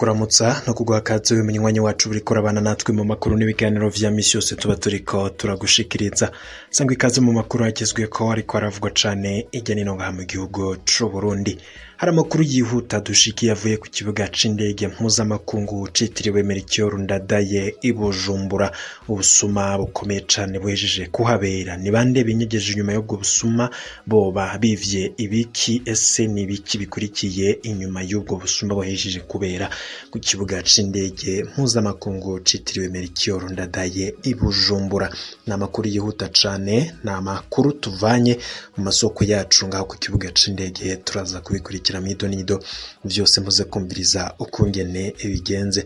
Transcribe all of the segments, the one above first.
Kukuramutsa no kuguha kaze uyu munywanyi wacu uriko urabana natwe mu makuru n'ibiganiro vya misi yose tuba turiko turagushikiriza. Sangwa ikaze mu makuru agezweko ariko aravugwa cane hirya no hino ngaha mu gihugu c'Uburundi. Hari amakuru yihuta dushikiye avuye ku kibuga c'indege mpuzamakungu citiriwe Melchior Ndadaye i Bujumbura. Ubusuma bukomeye cane buhejeje kuhabera. Ni bande binyegeje inyuma y'ubwo busuma? Boba bivye ibiki? Ese ni ibiki bikurikiye inyuma y'ubwo busuma buhejeje kubera ku kibuga c'indege mpuzamakungu citiriwe Melchior Ndadaye i Bujumbura? Ni amakuru yihuta cane, ni amakuru tuvanye mu masoko yacu ngaho ku kibuga c'indege, turaza kubikurikira mwidonido vyose muze kumviriza ukungene bigenze.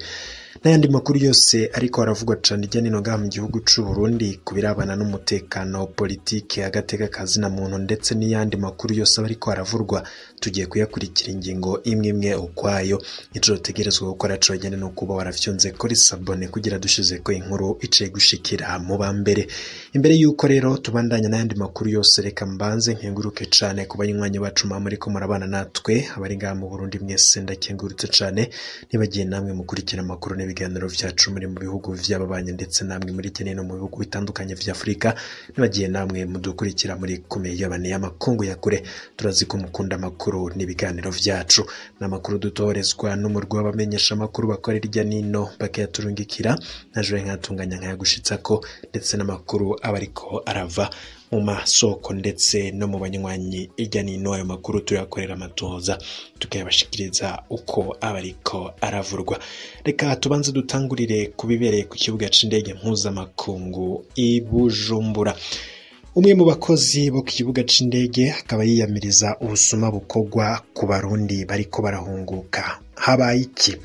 N'ayandi makuru yose ariko aravugwa cane hirya no hino ngaha mu gihugu c'Uburundi ku birabana n'umutekano, politike, agateka ka zina muntu ndetse n'iyandi makuru yose aba ariko aravurwa, tugiye kuyakurikira ingingo imwe imwe ukwayo. Ico utegerezwa gukora conyene ni ukuba warafyonze kuri sabone kugira dushizeko inkuru iciye gushikira mu ba mbere. Imbere yuko rero tubandanya n'ayandi makuru yose, reka mbanze nkenguruke cane ku banywanyi bacu muba muriko murabana natwe, abari ngaha mu Burundi mwese ndakengurutse cane, nibagiye namwe mukurikira amakuru n'ibiganiro vyacu muri mu bihugu vy'ababanyi ndetse namwe muri hirya no hino mu bihugu bitandukanye vya Afurika, nibagiye namwe mudukurikira muri ku migabane y'amakungu ya kure, turazi ko mukunda amakuru n'ibiganiro vyacu. Ni amakuru dutorezwa n'umurwi w'abamenyesha amakuru bakora hirya n'ino bakayaturungikira, naje nkayatunganya nkayagushitsako, ndetse n'amakuru aba ariko arava mu masoko ndetse no mu banywanyi hirya n'ino. Ayo makuru tuyakorera amatohoza tukayabashikiriza uko aba ariko aravurwa. Reka tubanze dutangurire ku bibereye ku kibuga c'indege mpuzamakungu i Bujumbura. Umwe mu bakozi bo ku kibuga c'indege akaba yiyamiriza ubusuma bukorwa ku Barundi bariko barahunguka. Habaye iki?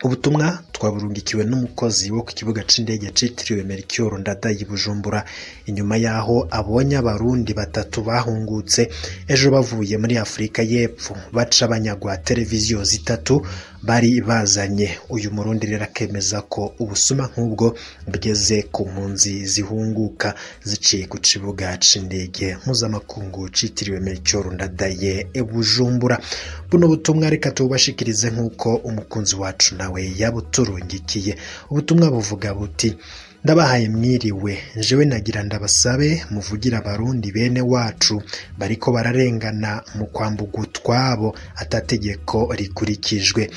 Ubutumwa twaburungikiwe n'umukozi wo ku kibuga c'indege citiriwe Melchior Ndadaye i Bujumbura, inyuma yaho abonye Abarundi batatu bahungutse ejo bavuye muri Afurika y'Epfo baca banyagwa televiziyo zitatu bari bazanye. Uyu Murundi rero akemeza ko ubusuma nk'ubwo bugeze ku mpunzi zihunguka ziciye ku kibuga c'indege mpuzamakungu citiriwe Melchior Ndadaye i Bujumbura. Buno butumwa reka tububashikirize nk'uko umukunzi wacu nawe yabuturungikiye. Ubutumwa buvuga buti: ndabahaye mwiriwe, jewe nagira ndabasabe muvugira Abarundi bene wacu bariko bararengana mu kwambuga utwabo atategeko rikurikijwe.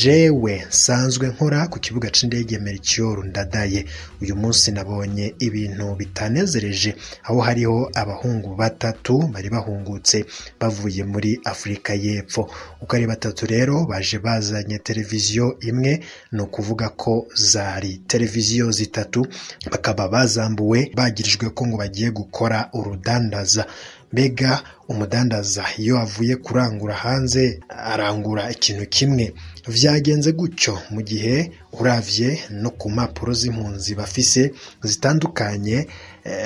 Jewe nsanzwe nkora ku kibuga c'indege Melchior Ndadaye. Uyu munsi nabonye ibintu bitanezereje, aho hariho abahungu batatu bari bahungutse bavuye muri Afurika y'Epfo. Uko ari batatu rero baje bazanye televiziyo imwe, ni ukuvuga ko zari televiziyo zitatu, bakaba bazambuwe bagirijwe ko ngo bagiye gukora urudandaza. Mbega umudandaza iyo avuye kurangura hanze arangura ikintu kimwe? Vyagenze gutyo mu gihe uravye no ku mpapuro z'impunzi bafise zitandukanye,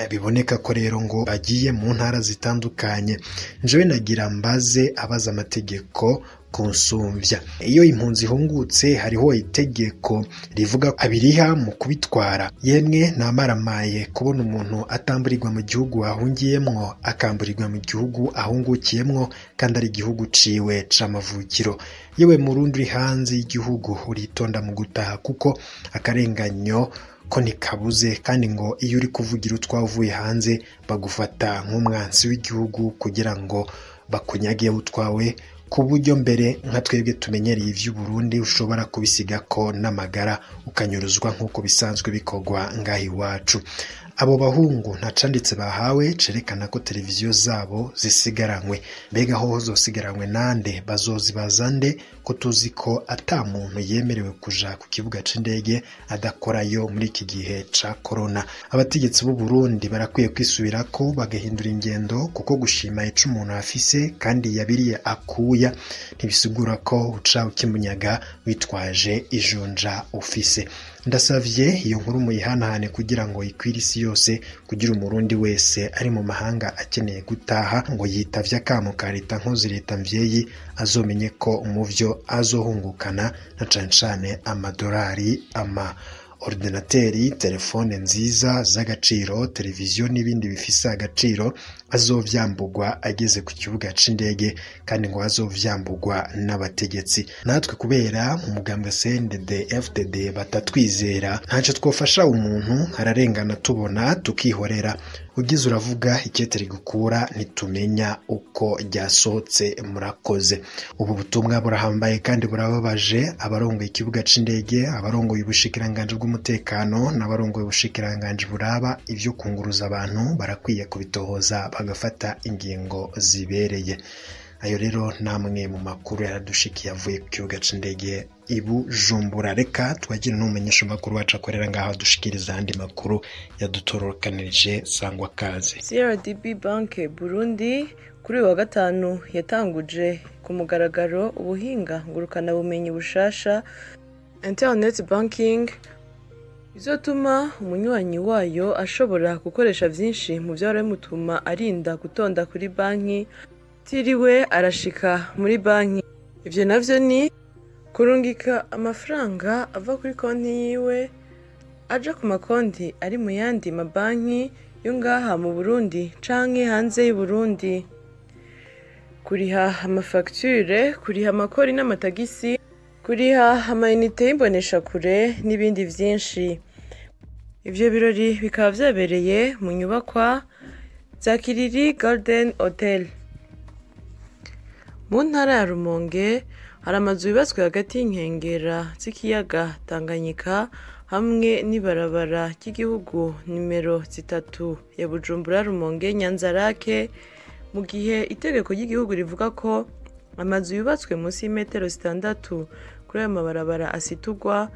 biboneka ko rero ngo bagiye mu ntara zitandukanye. Njewe nagira mbaze abaza amategeko kunsumvya, iyo impunzi ihungutse hariho itegeko rivuga abiriha mu kubitwara. Yemwe namaramaye kubona umuntu atamburirwa mu gihugu ahungiyemwo akamburirwa mu gihugu ahungukiyemwo kandi ari igihugu ciwe c'amavukiro. Yewe Murundi uri hanze y'igihugu uritonda mu gutaha kuko akarenganyo ko ntikabuze, kandi ngo iyo uri kuvugira utwavuye hanze bagufata nk'umwansi w'igihugu kugira ngo bakunyage utwawe, ku buryo mbere nka twebwe tumenyereye ivy'Uburundi ushobora kubisigako n'amagara ukanyuruzwa nk'uko bisanzwe bikorwa ngaha iwacu. Abo bahungu nta canditse bahawe cerekana ko televiziyo zabo zisigaranywe. Mbega hoho zosigaranywe nande? Bazozibaza nde ko tuzi ko ata muntu yemerewe kuja ku kibuga c'indege adakorayo muri iki gihe ca corona? Abategetsi b'u Burundi barakwiye kwisubirako bagahindura ingendo, kuko gushima ico umuntu afise kandi yabiriye akuya ntibisigura ko uca ukimunyaga witwaje ijunja ufise. Ndasavye iyo nkuru muyihanahane kugira ngo ikwire isi yose, kugira Umurundi wese ari mu mahanga akeneye gutaha ngo yitavye akamo ka leta nkozi leta mvyeyi, azomenye ko muvyo azohungukana na cane cane amadorari, ama ordinateri, telefone nziza z'agaciro, televiziyo n'ibindi bifise agaciro azovyambugwa ageze ku kibuga c'indege, kandi ngo azovyambugwa n'abategetsi. Natwe kubera mu mugambwe CNDD FDD batatwizera, ntaco twofasha umuntu ararengana tubona tukihorera. Ugize uravuga ikete rigukura ntitumenya uko ryasohotse. Murakoze. Ubu butumwa burahambaye kandi burababaje abarongoye ikibuga c'indege, abarongoye ubushikiranganji bw'umutekano n'abarongoye ubushikiranganji buraba ivyo kunguruza abantu. Barakwiye kubitohoza bagafata ingingo zibereye. Ayo rero namwe mu makuru yaradushikiye avuye ku kibuga c'indege i Bujumbura. Reka twagira n'umumenyesha makuru wacu akorera ngaho adushikiriza andi makuru yadutorokanirije. Sangwa kaze. CRDB Bank Burundi kuri uyu wa gatanu yatanguje ku mugaragaro ubuhinga ngurukanabumenyi bushasha internet banking, bizotuma umunywanyi wayo ashobora gukoresha vyinshi mu vyahora bimutuma arinda gutonda kuri banki tiriwe arashika muri banki. Ivyo navyo ni kurungika amafaranga ava kuri konti yiwe aja ku makonti ari mu yandi mabanki yo ngaha mu Burundi canke hanze y'u Burundi, kuriha amafagitire, kuriha amakori n'amatagisi, kuriha amayinite y'imboneshakure n'ibindi vyinshi. Ivyo birori bikaba vyabereye mu nyubakwa za Kiriri Garden Hotel. Mu ntara ya Rumonge hari amazu yubatswe hagati y'inkengera z'ikiyaga Tanganyika hamwe n'ibarabara ry'igihugu nimero 3 ya Bujumbura Rumonge Nyanzarake, mu gihe itegeko ry'igihugu rivuga ko amazu yubatswe munsi y'imetero 6 kuri ayo mabarabara asitugwa,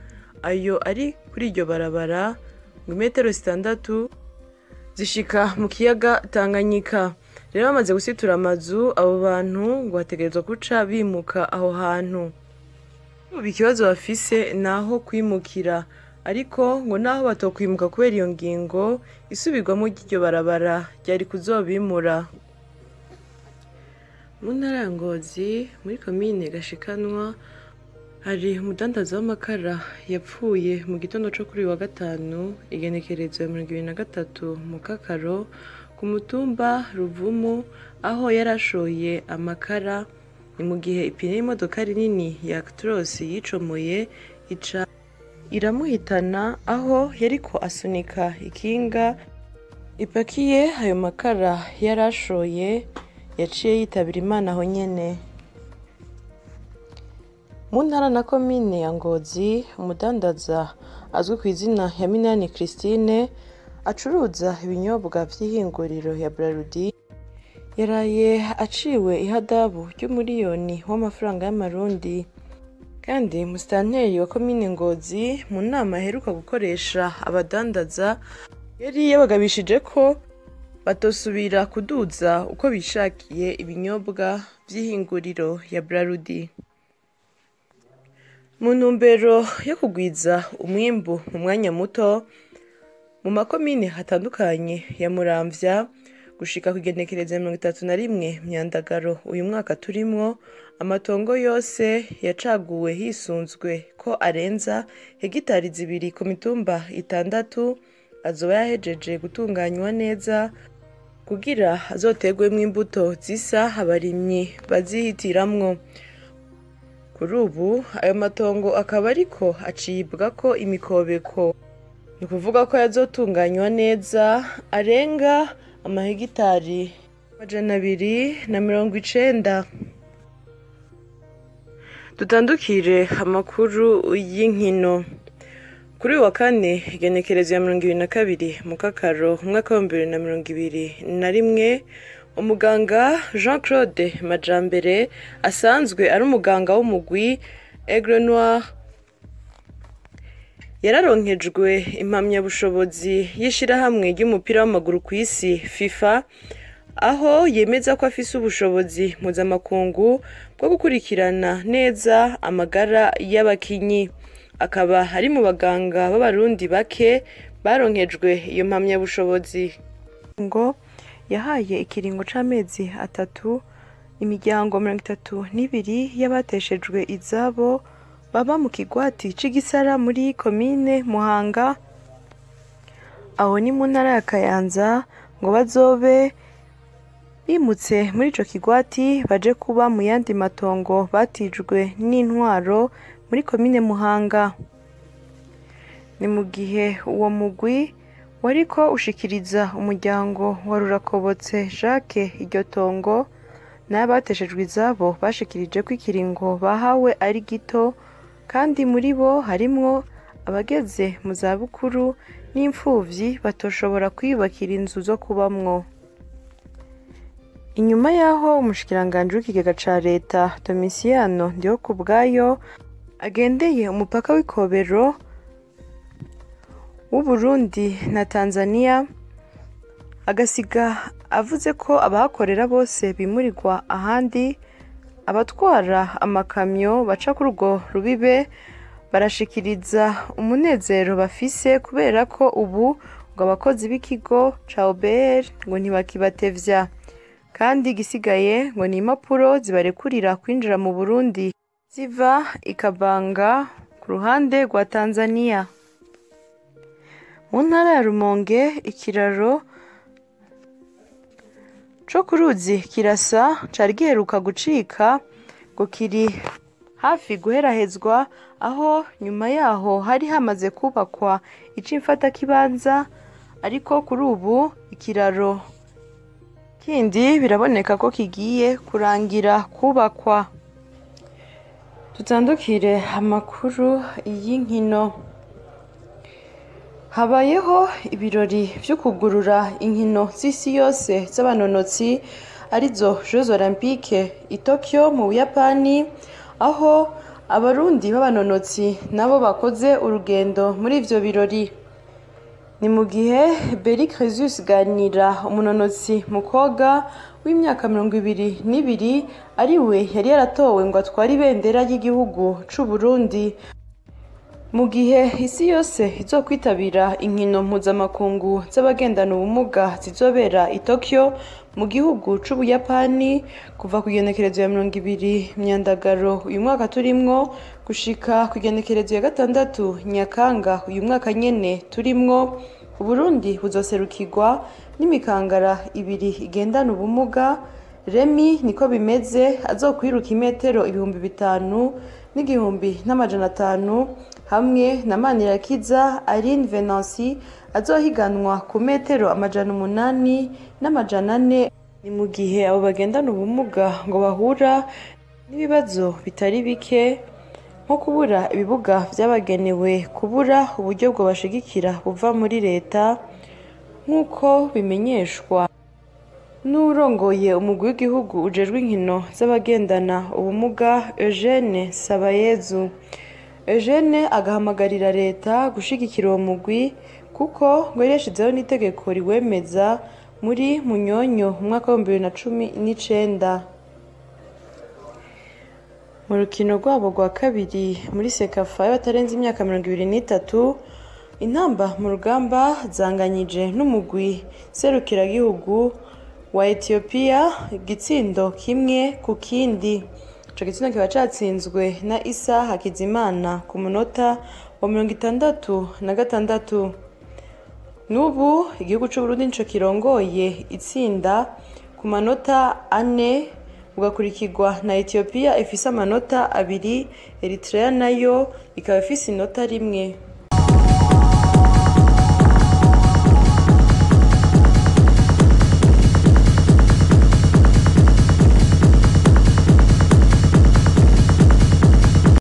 ayo ari kuri iryo barabara ngo imetero 6 zishika mu kiyaga Tanganyika. Rero bamaze gusitura amazu, abo bantu ngo bategerezwa guca bimuka aho hantu. Ubu ikibazo bafise naho kwimukira, ariko ngo naho batokwimuka kubera iyo ngingo isubirwamo ry'iryo barabara ryari kuzobimura. Mu ntara ya Ngozi muri komine Gashikanwa hari umudandaza w'amakara yapfuye mu gitondo co kuri uyu wa gatanu igenekerezo ya 2023 mu Kakaro ku mutumba Ruvumu, aho yarashoye amakara. Ni mu gihe ipine y'imodoka rinini ya Actros yicomoye ica iramuhitana, aho yariko asunika ikinga ipakiye ayo makara yarashoye, yaciye yitabira Imana aho nyene. Mu ntara na komine ya Ngozi, umudandaza azwi ku izina ya Minani Christine acuruza ibinyobwa vy'ihinguriro ya Brarudi yaraye aciwe ihadabu ry'umuriyoni w'amafaranga y'amarundi. Kandi musitanteri wa komine Ngozi mu nama aheruka gukoresha abadandaza yari yabagabishije ko batosubira kuduza uko bishakiye ibinyobwa vy'ihinguriro ya Brarudi. Mu ntumbero yo kugwiza umwimbu mu mwanya muto mu makomine hatandukanye ya Muramvya gushika kugenekereza 31 Myandagaro uyu mwaka turimwo, amatongo yose yacaguwe hisunzwe ko arenza hegitari 2 ku mitumba 6 azoba yahejeje gutunganywa neza kugira azotegwemwo imbuto zisa abarimyi bazihitiramwo. Kuri ubu ayo matongo akaba ariko acibwa ko imikobeko, ni ukuvuga ko yazotunganywa neza arenga amahegitari 290. Dutandukire amakuru y'inkino. Kuri uyu wa kane igenekerezo ya 2022 mu Kakaro umwaka wa 2021, umuganga Jean Claude Majambere asanzwe ari umuganga w'umugwi Aigle Noir yararonkejwe impamyabushobozi y'ishirahamwe ry'umupira w'amaguru ku isi FIFA, aho yemeza ko afise ubushobozi mpuzamakungu bwo gukurikirana neza amagara y'abakinyi. Akaba ari mu baganga b'abarundi bake baronkejwe iyo mpamyabushobozi. Ngo yahaye ikiringo c'amezi 3 imiryango 32 y'abateshejwe izabo baba mu kigwati c'iGisara muri komine Muhanga, aho ni mu ntara ya Kayanza, ngo bazobe bimutse muri ico kigwati baje kuba mu yandi matongo batijwe n'intwaro muri komine Muhanga. Ni mu gihe uwo mugwi wariko ushikiriza umuryango wa Rurakobotse Jacques iryo tongo, n'abateshejwe izabo bashikirije ko ikiringo bahawe ari gito, kandi muri bo harimwo abageze mu zabukuru n'imfuvyi batoshobora kwiyubakira inzu zo kubamwo. Inyuma yaho umushikiranganji w'ikigega ca leta Domitiano Ndihokubwayo agendeye umupaka w'Ikobero w'Uburundi na Tanzania, agasiga avuze ko abahakorera bose bimurirwa ahandi, abatwara amakamyo baca kuri urwo rubibe barashikiriza umunezero bafise kubera ko ubu ngo abakozi b'ikigo ca OBR ngo ntibakibatevya, kandi igisigaye ngo ni impapuro zibarekurira kwinjira mu Burundi ziva ikabanga ku ruhande rwa Tanzania. Mu ntara ya Rumonge, ikiraro co ku ruzi Kirasa cari giheruka gucika ngo kiri hafi guherahezwa, aho nyuma yaho hari hamaze kubakwa ic'imfatakibanza, ariko kuri ubu ikiraro kindi biraboneka ko kigiye kurangira kubakwa. Tutandukire amakuru y'inkino. Habayeho ibirori vyo kugurura inkino z'isi yose z'abanonotsi, arizo Jeux Olympiques i Tokyo mu Buyapani, aho abarundi b'abanonotsi nabo bakoze urugendo muri ivyo birori. Ni mu gihe Beri Cresus Ganira, umunonotsi mukobwa w'imyaka 22, ariwe yari yaratowe ngo atware ibendera ry'igihugu c'u Burundi. Mu gihe isi yose izokwitabira inkino mpuzamakungu z'abagendana ubumuga zizobera i Tokyo mu gihugu c'Ubuyapani kuva ku igenekerezo ya 20 Myandagaro uyu mwaka turimwo gushika ku igenekerezo ya 6 Nyakanga uyu mwaka nyene turimwo, Uburundi buzoserukirwa n'imikangara ibiri igendana ubumuga. Remi niko bimeze azokwiruka imetero 5000 n'1500 hamwe na Manirakiza Aline Venancy azohiganwa ku metero 800 n'400. Ni mu gihe abo bagendana ubumuga ngo bahura n'ibibazo bitari bike nko kubura ibibuga vyabagenewe, kubura uburyo bwo bashigikira buva muri leta, nk'uko bimenyeshwa n'urongoye umugwi w'igihugu ujejwe inkino z'abagendana ubumuga Eugene Sabayezu. Eugene agahamagarira leta gushigikira uwo mugwi kuko ngo yari yashizeho n'itegeko riwemeza muri Munyonyo mu mwaka wa 2019. Mu rukino rwabo rwa kabiri muri Sekafa y'abatarenze imyaka 23, intamba mu rugamba zanganyije n'umugwi serukiragihugu wa Ethiopia igitsindo 1-1. Ico gitsindo kiba catsinzwe na Isa Hakizimana ku munota wa 66. N'ubu igihugu c'Uburundi nico kirongoye itsinda ku manota 4, ugakurikirwa na Ethiopia ifise amanota 2, Eritrea nayo ikaba ifise inota 1.